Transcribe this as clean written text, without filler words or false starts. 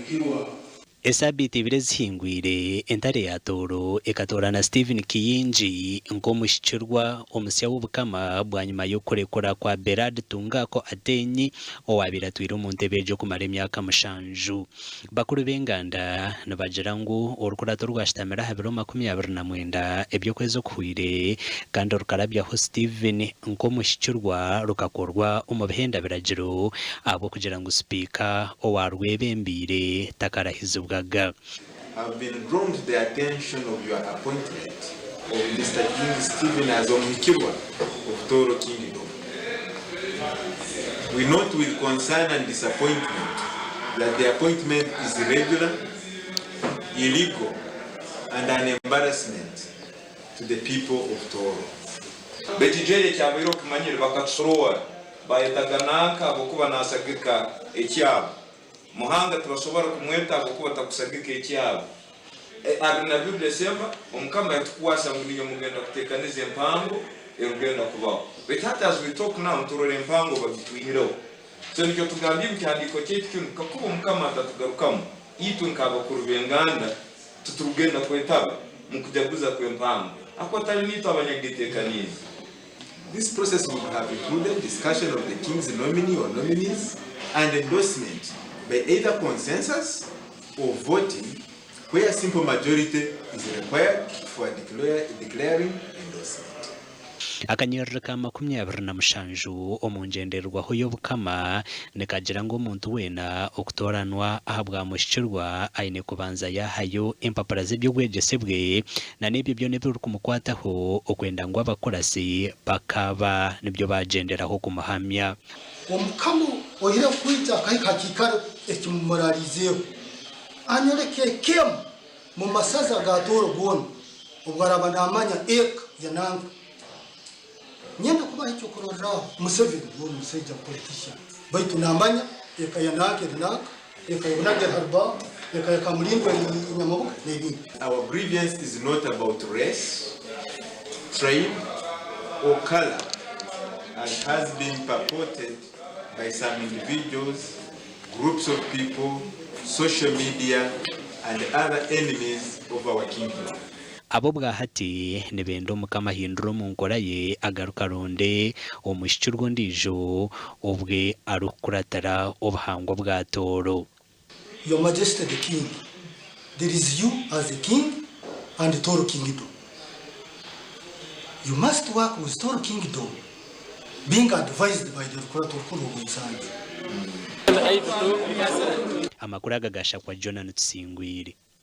Omuhikirwa. Esaabiiti ibiri ezihingwire, entare ya Tooro ekatoorana Stephen Kiyingi nk'omuhikirwa omusya w'Obukama bwanyima y'okurekura kwa Berard Tungako Ateenyi owaabaire atwire omu ntebe egyo kumara emyaka mushanju. Bakuru b'enganda nibagira ngu orukurato rwashutamire aha biro 29 eby'okwezi okuhweire kandi rukarabyaho Stephen nk'omuhikirwa rukakorwa omu bihenda biragiro ahabw'okugira ngu sipiika owaarwebembeire takarahizibwaga. Have been drawn to the attention of your appointment of Mister King Stephen as Omuhikirwa of Tooro Kingdom. We note with concern and disappointment that the appointment is irregular, illegal and an embarrassment to the people of Tooro. Baitu ijeri ekyabaire okimanyire bakatusoroora bayetaga nanka habwokuba nasagika ekyabo. Muhanga tibasobora kumweta habwokuba takusagika ekyabo. Abiri na bibiri Desemba, Omukama yatukwasa ngu niinywe mugenda kutekaniza empango erugenda kubaho. Baitu hati as we talk now niturora empango bagitwihireho. So nikyo tugambye omu kihandiiko kyaitu kinu kakuba Omukama atatugarukamu, itwe nk'abakuru b'enganda titurugenda kwetaba mukujaguza kw'empango ahakuba tali niitwe abanyakugitekaniize. This process would have included discussion of the King's nominee or nominees and endorsement by either consensus or voting where simple majority is required for declaring endorsement. Akanyiriri ka 27 omu ngyendererwaho y'Obukama nikagira ngu omuntu weena okutooranwa ahabwa muhikirwa aine kubanza yaahayo empapura z'eby'obwegyese bwe na n'ebyo byona ebirikumukwataho okwenda ngu abakurasi bakaba nibyo baagyenderaho kumuhamya. Omukama oine kwija akahika ha kiikaro eki mumuraaliizeeho, anyoreke eka emu mu masaza ga Tooro goona, obu araaba naamanya eka ya nanka. Nyenda kubaha ekyokurorraho, Museveni uwe musaija politician, baitu naamanya eka ya nanka eri nanka, eka ya Bunaga eri ha Rubaaho, eka ya Kamulindwa eri Nyamabuga n'ebindi. Our grievance is not about race, tribe or colour as has been purported by some individuals, groups of people, social media and other enemies of our kingdom. Abo obwahati nibenda Omukama ahindure omu nkora ye agaruke aronde omuhikirwe ondiijo obwe arikukuratira obuhangwa bwa Tooro. Your Majesty the King, there is you as a king and Tooro Kingdom. You must work with Tooro Kingdom being advised by the Rukurato Rukuru Rw'Ensangi. Amakuru aga gashakwa Jonah Tusingwire.